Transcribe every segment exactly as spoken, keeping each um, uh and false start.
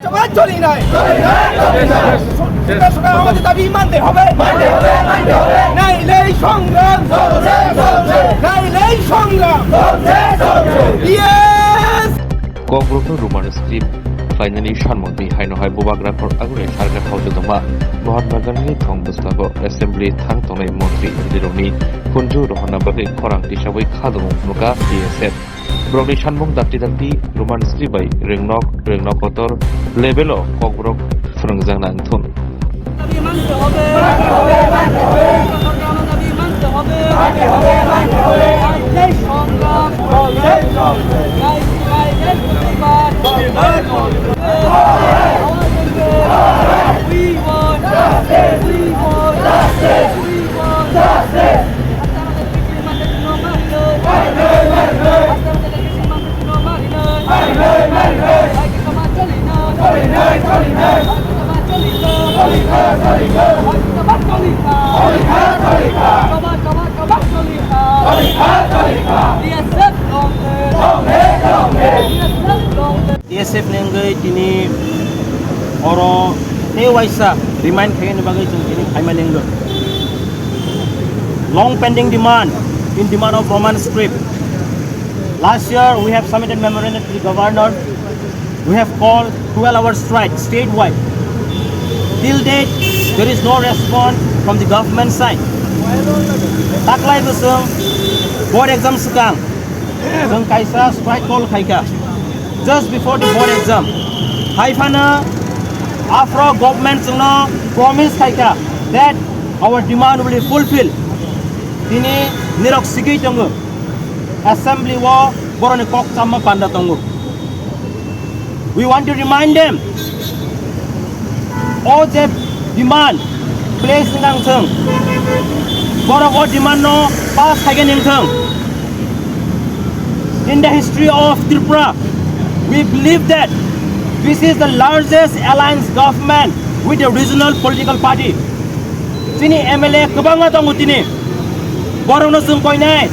চলে নাই। সরকার, সরকার, আমাদের দাবি মানতে হবে। নাইলে সংগ্রাম। নাইলে সংগ্রাম। Yes! Kokborokno Roman script khlainani sanmungni haino hai bubagra khor agule sarkar haujo tongma Mahatma Gandhini thong bwskango assembly thang tongnai montri rokni khunju rohorna bagwi khorang tisawi khadong nukha B S F. Borokni sanmung dakti dakti Roman script bai ringnok, ringnok kotor level o Kokborok phwrwngjakna wngthun. দাবি মানতে হবে। দাবি মানতে হবে। এই সংগ্রাম। এই, এই প্রতিবাদ। We want justice. We want justice. We want justice. B S F ni wngwi tini oro tei waisa remind khainani bagwi chwng tini phaimani wngwi. Long pending demand in demand of Roman script. Last year we have submitted memorandum to the governor. We have called twelve hour strike statewide. Till date, there is no response from the government side. Taklai bwswng board exam swkang chwng kaisa strike call khaikha, just before the board exam. Hai phano afro government chwngno promise khaikha that our demand will be fulfilled. Tini nirok sigwi tongo, assembly o boroni kok chamma panda tongo. We want to remind them, o je demand place nang thung, borok o demand no pass khaigani wng thung. In the history of Tripura, we believe that this is the largest alliance government with a regional political party. Chini M L A kwbangma tongo tini. Borokno chwng koinai.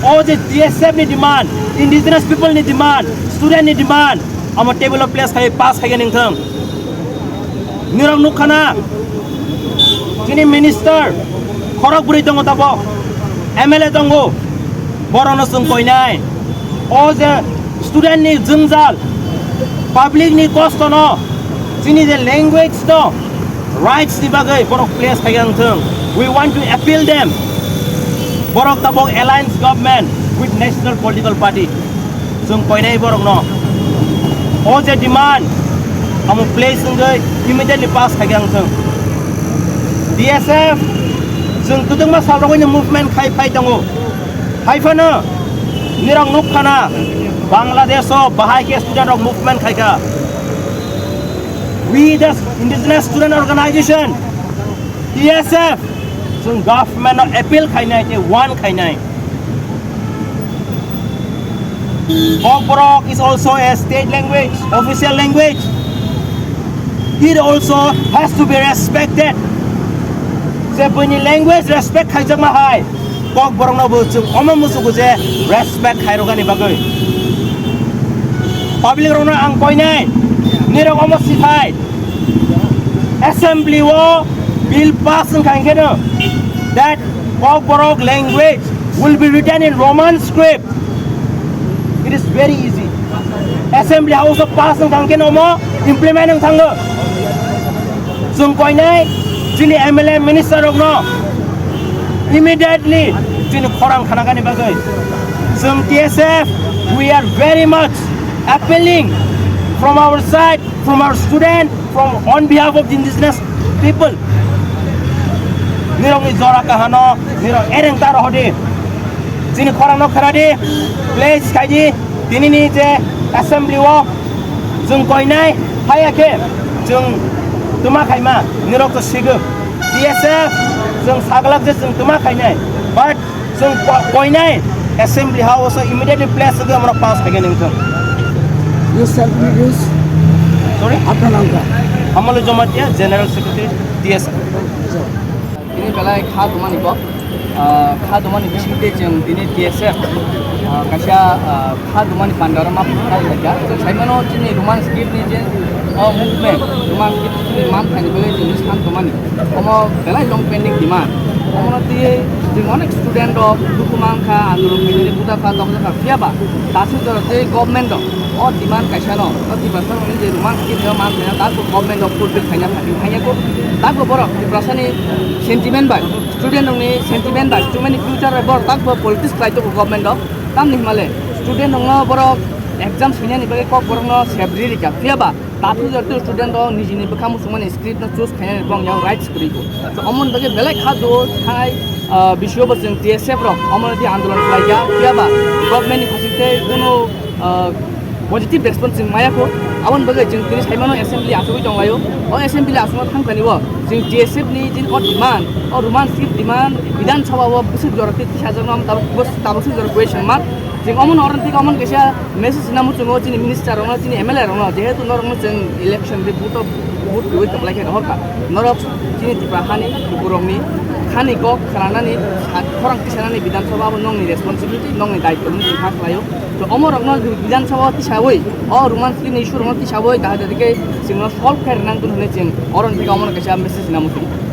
O je T S F ni demand, indigenous people ni demand, student ni demand, amo table o place khai pass khai nang thung. Nirok nukha na. Chini minister khorok bwrwi tongo tabok. M L A tongo. Borokno chwng koinai. O je student ni jwngjal, public ni kosto no, chini je language no, rights ni bagwi borok place khai ang thung. We want to appeal them. Borok tabok alliance government with national political party. Chwng koinai borok no. O je demand, amo place wngwi immediately pass khai ang thung. D S F, chwng kwbangma salrogwi movement khai phai tongo. Hai phano nirok nukha na, Bangladesh o bahai khe student rok movement khaikha. We the Indigenous Student Organization, T S F, chwng government no appeal khainai tei warn khainai. Kokborok is also a state language, official language. It also has to be respected. Je buini language respect khaijakma hai, Kokborokno bo chwng omo muchugo je respect khairokani bagwi. Public rokno ang koinai, nirok omo sikhai, assembly o bill pass wngkha hwnkhe no that Kokborok language will be written in Roman script. It is very easy. Assembly House o pass wngkha hwnkhe no omo implement wng thango. Chwng koinai chini M L A minister rokno immediately chini khorang khanakani bagwi. Chwng T S F, we are very much appealing from our side, from our student, from on behalf of the indigenous people. Nirokni jora kahano, nirok ereng ta rohodi. Chini khorang no khara di, please khai di. Tini ni je assembly o chwng koinai haya khe chwng tuma khaima nirok to sigw. T S F chwng saglak je chwng tuma khainai, but chwng ko-, koinai assembly house o immediately place sigw amra pass khaigani wngthong. You self introduce. Sorry? Apna naam kya? Amol Jamatia, General Secretary, T S F. Ini belai kha tumani kok. Ah, kha dumani bisingtwi chwng tini T S F, ah, kaisa, ah, kha dumani pandaro ma phai laijak. Chwng saimano chini Roman script ni je, oh, movement, Roman script ni man khaini bagwi chwng bwskang tumani. Omo belai long pending demand. Omono twiwi chwng onek student rok dukhu mankha, andolon khainani buda kha, tokjak kha, phiya ba dasu jora tei government rok o demand kaisa no, o Tiprasa rokni je Roman script ni man khaina dasu government rok fulfill khaina kha, khaina kho. Dago borok Tiprasa ni sentiment bai, student rokni sentiment bai, student ni future bai borok tak bo politics khlai tongo government rok. Tamni himale student rokno borok exam swinani bagwi kok borokno sep ri rikha. Phiya ba tathuk jora tei student rok nijini bwkha muchungmani script no choose khainani borok yago rights kwrwi kho. So, omoni bagwi belai kha do thai, ah, bisio bo chwng T S F rok omoni twi andolon khlai kha. Phiya ba government ni khasing tei kuno, ah, positive response chwng maya kho. Aboni bagwi chwng tini saimano assembly achugwi tonglaio. O assembly achukna thangkani o chwng T S F ni jin o demand, o Roman script demand Bidhan Sabha o bwswk jora tei tisajakno tabuk bwswk jora question mark. Chwng omono oroni thik omono kaisa message hinna muchungo chini minister rokno, chini M L A rokno, jehetu norokno chwng election de vote of, vote kwrwi kwplai khe rohorkha. Norok chini Tipra hani borokni khani kok khwnanani, sa-, khorang tisanani Bidhan Sabha abo nongni responsibility, nongni daityo hwnwi chwng kha khlaio. To omorokno Bidhan Sabha o tisawi, o Roman script ni issue rokno tisawi, dahai dahai khe chwngno solve khe rwnang tong hwnwi chwng oroni thik omono kaisa message hinna muchungo.